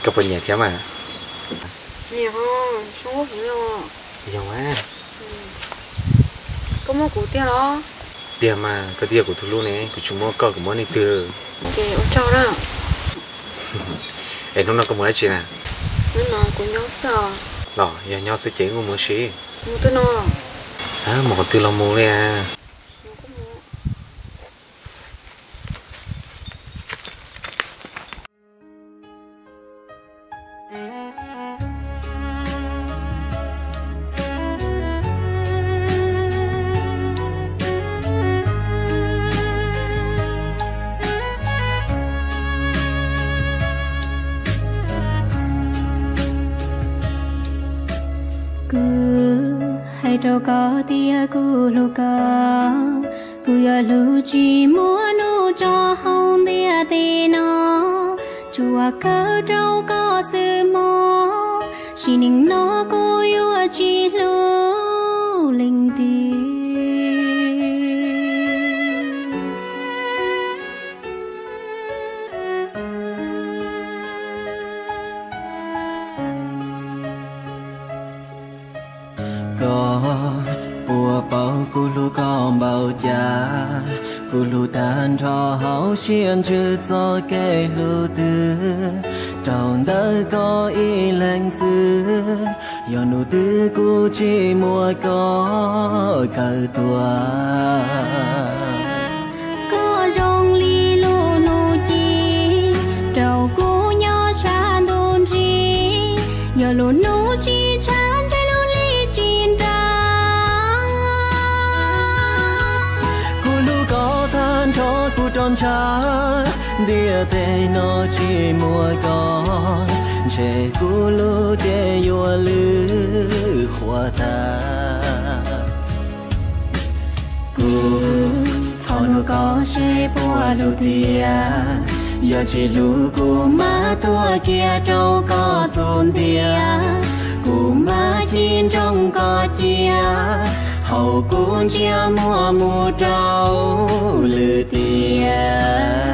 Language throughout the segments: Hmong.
Koj puas nyiam thiab mas? Nyiam, zoo nkauj heev li os. Yog mas. Koj muab kuv tiag los? Tiag mas, koj twb yog kuv tus hlub ne, kuv tsis muab koj kuv muab leej twg. Ces ua tsaug na. Es hnub no koj mus dab tsi na? Hnub no kuv nyob xwb os. Los yog nyob xwb ces kuj mus ua si. Mus twg no? Mus qhov twg los mus li. Kuv hais rau koj tias kuv hlub koj, kuv yuav hlub tsis muaj hnub tso hauv ntiaj teb no, tsuas kawm rau koj xwb mog, sim neej no kuv yuav tsis hlub leej twg. Koj puas paub kuv hlub koj npaum cas? Kuv hlub tag nrho hauv siab ntsws txoj kev hlub twg. Rau ntawm koj ib leeg xwb, yog hnub twg kuv tsis muaj koj kawm tuaj. Koj zoo li lub hnub ci rau kuv nyob sab ntuj ntsig, yog lub hnub tsis tshav ntshe lub hli tsis nra. Kuv hlub koj tag nrho kuv roj ntsha, ntiaj teb no tsis muaj koj, ntshe kuv lub cev yuav lwj qhuav tag. Kuv thov nug koj seb puas hlub tiag, yog tsis hlub kuv mam tuag kiag rau koj xub ntiag, kuv mam cim nroog koj cia, hauv kuv ntsiab muag mus rau lwm tiam.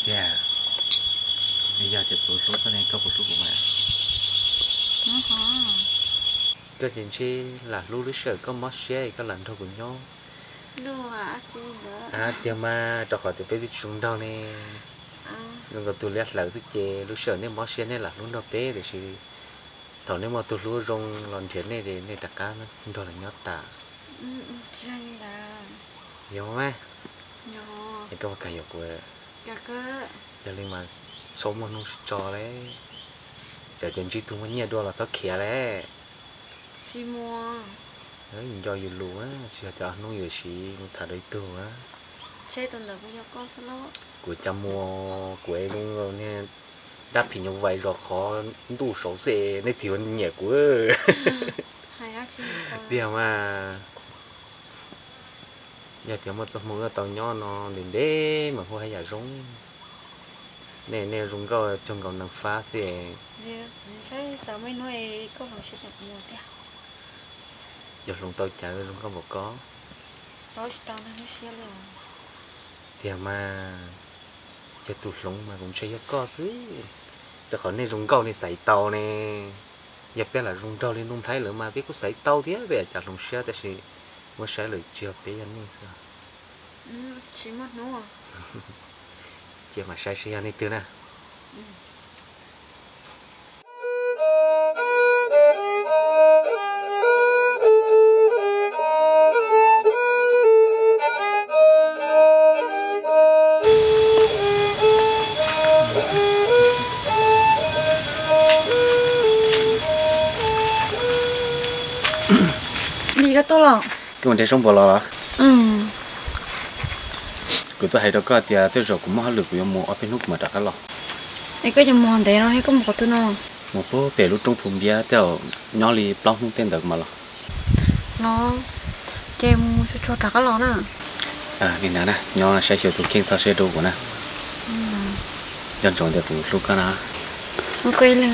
Tiag, yog tias kuv hlub koj ne koj puas hlub kuv mas? Koj ces ntshe lam hlub lub sij hawm koj mob siab es koj lam nrog kuv nyob. Tiag mas, rau qhov tias peb twb tsis zoo nraug ne. Zoo nkaus tus liab hlawv xwb ces lub sij hawm nej mob siab nej lam hlub nrog peb, tiam sis thaum nej muaj tus hlub zoo los nrhiav nej ces nej rov qab nrog lawv nyob tas. Yog mas, es koj puas kam yuav kuv? Yog li mas txhob muaj hnub tsis tso li, tsam ces ntsib tus muaj nyiaj dua los txhob khiav li. Nco yus lus, tsis yog tias ob hnub yus siv mus tham dua ib tug. Kuv cas muag kuv es zoo niag dab phim nyuj vais zos qhov ntuj saud xwb nej twb yuav nyiam kuv. Tiag mas, yog tias muaj txoj hmoo wb tau nyob no ntev ntev mas hu haj yam zoo. Nej, nej zoo nkauj cuag nkaus neeg fab xwb. Cov hloov tau cas zoo nkauj npaum koj. Tiag mas, yog tus hloov mas kuv ntshe yog koj xwb, rau qhov nej zoo nkauj nej xaiv tau ne. Yog peb lam zoo nraug li Nuj Nplhaib lawm mas peb kuj xaiv tau thiab, peb cas hloov siab tab sis muab saib lawm tsis yog peb yog nej xwb. Cia mam saib seb yog nej twg na. Nim koj tuaj los? Koj mus de zaub npua los? Kuv twb hais rau koj tias tej zaum kuv muaj hauj lwm kuv yuav mus ob peb hnub kuv mam rov qab los. Es koj yuav mus ntev no, koj mus qhov twg no? Mus puag pem lub roob Phu Npiab tej zaum nyob li plaub hnub tej ntawd kuv mam los. Los, ces mus tsuag tsuag rov qab los na. Li ntawd na, nyob saib xyuas tus kheej txhob siab rau kuv na. Nco ntsoov tias kuv hlub koj na. Hlub koj ib leeg.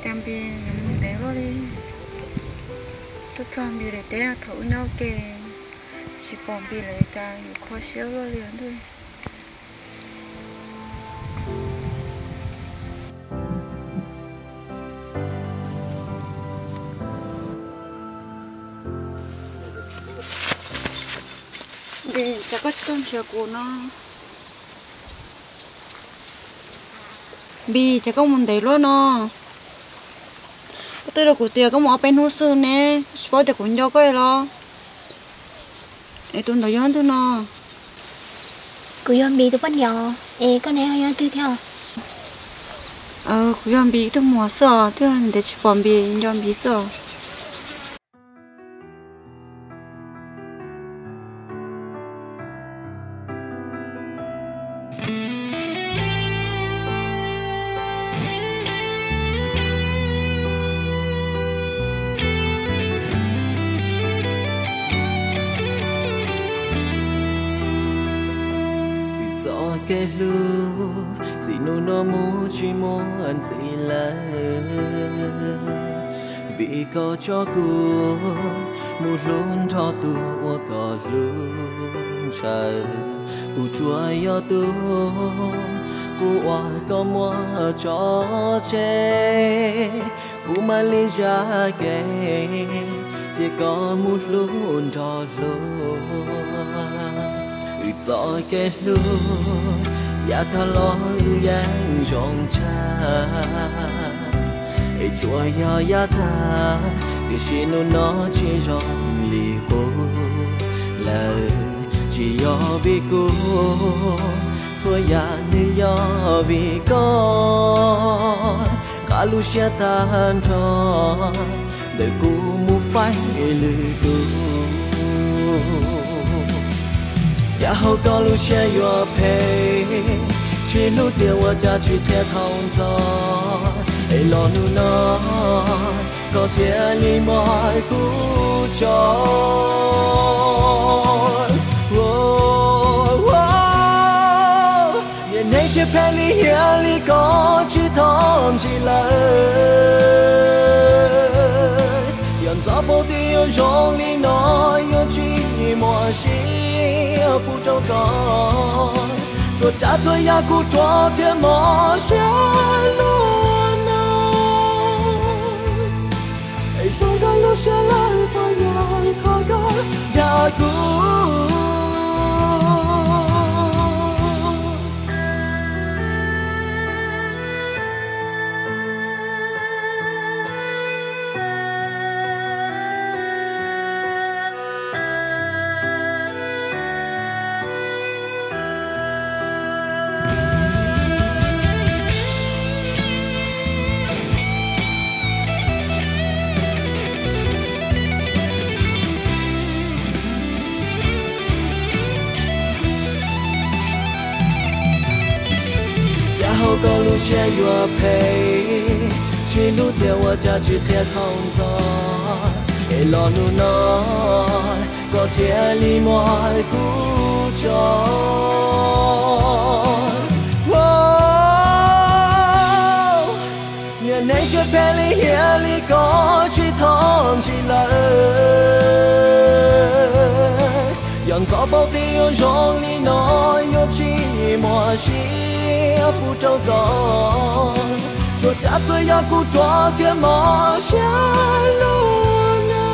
Cas Npis yuav mus ntev luaj li? Tuaj txog Npis daim teb thaum wb nyob ua ke, tsis pom Npis lawm cas yuav kho siab luaj li os ntuj. Npis, cas koj tsis tuaj nrhiav kuv no? Npis, cas koj mus ntev luaj no? Koj twb rau kuv tias koj mus ob peb hnub xwb ne, koj tsis paub tias kuv nco koj los? Es tus ntawd yog leej twg no? Kuv yog Npis tus poj niam, es koj ne yog leej twg thiab? Kuv yog Npis ib tug muam xwb os, twb ntev tsis pom Npis, nco Npis xwb os. Txoj kev hlub txij hnub no mus tsis muaj ntxiv lawm, vim koj tso kuv mus hlub nrho tus uas koj hlub ntshaw. Kuv tsuas yog tus qub uas koj muab tso tseg, kuv mam li zam kev, cia koj mus hlub nrog luag. Wb txoj kev hlub yav tag los wb yeej zoo tshaj, es tsuas yog yav tag, tiam sis hnub no tsis zoo li qub lawm. Tsis yog vim kuv, txhua yam nws yog vim koj. Nqa lub siab tag nrho ntawm kuv mus faib lwm tus. Cas hauv koj lub siab yuav phem, tsis hlub tiag ua cas tsis qhia thaum ntxov, es los hnub no koj thiaj li muab kuv tso. Niam neeg siab phem lim hiam li koj tsis thov ntshis lawm. Yog ntxov paub tias yuav zoo li no, yuav tsis muaj sia pub rau koj. Txhua tsav txhua yam kuv ruam thiab mob siab luaj no. Es zoo koj lub siab lawm puas yog qhov koj dag kuv? Cas hauv koj lub siab yuav phem, tsis hlub tiag ua cas tsis qhia thaum ntxov, es los hnub no koj thiaj li muab kuv tso. Niam neeg siab phem lim hiam li koj tsis thov ntshis lawm. Yog ntxov paub tias yuav zoo li no, yuav tsis muaj sia pub rau koj. Txhua tsav Txhua yam kuv ruam thiab mob siab luaj no.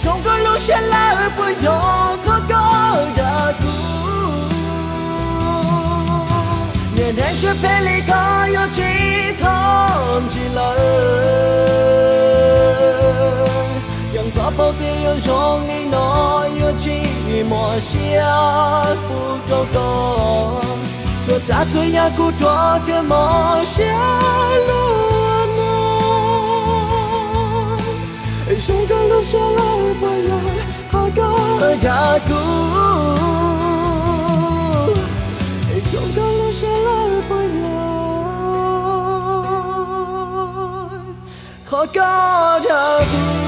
Zoo koj lub siab lawm puas yog qhov koj dag kuv? Niam neeg siab phem li koj yuav tsis thov ntshis lawm. Yeej xav paub tias yuav zoo li no, yuav tsis muaj siab pub rau koj. Txhua tsav txhua yam kuv ruam thiab mob siab luaj no. Zoo koj lub siab lawm puas yog qhov koj dag kuv? Zoo koj lub siab lawm puas yog qhov koj dag kuv?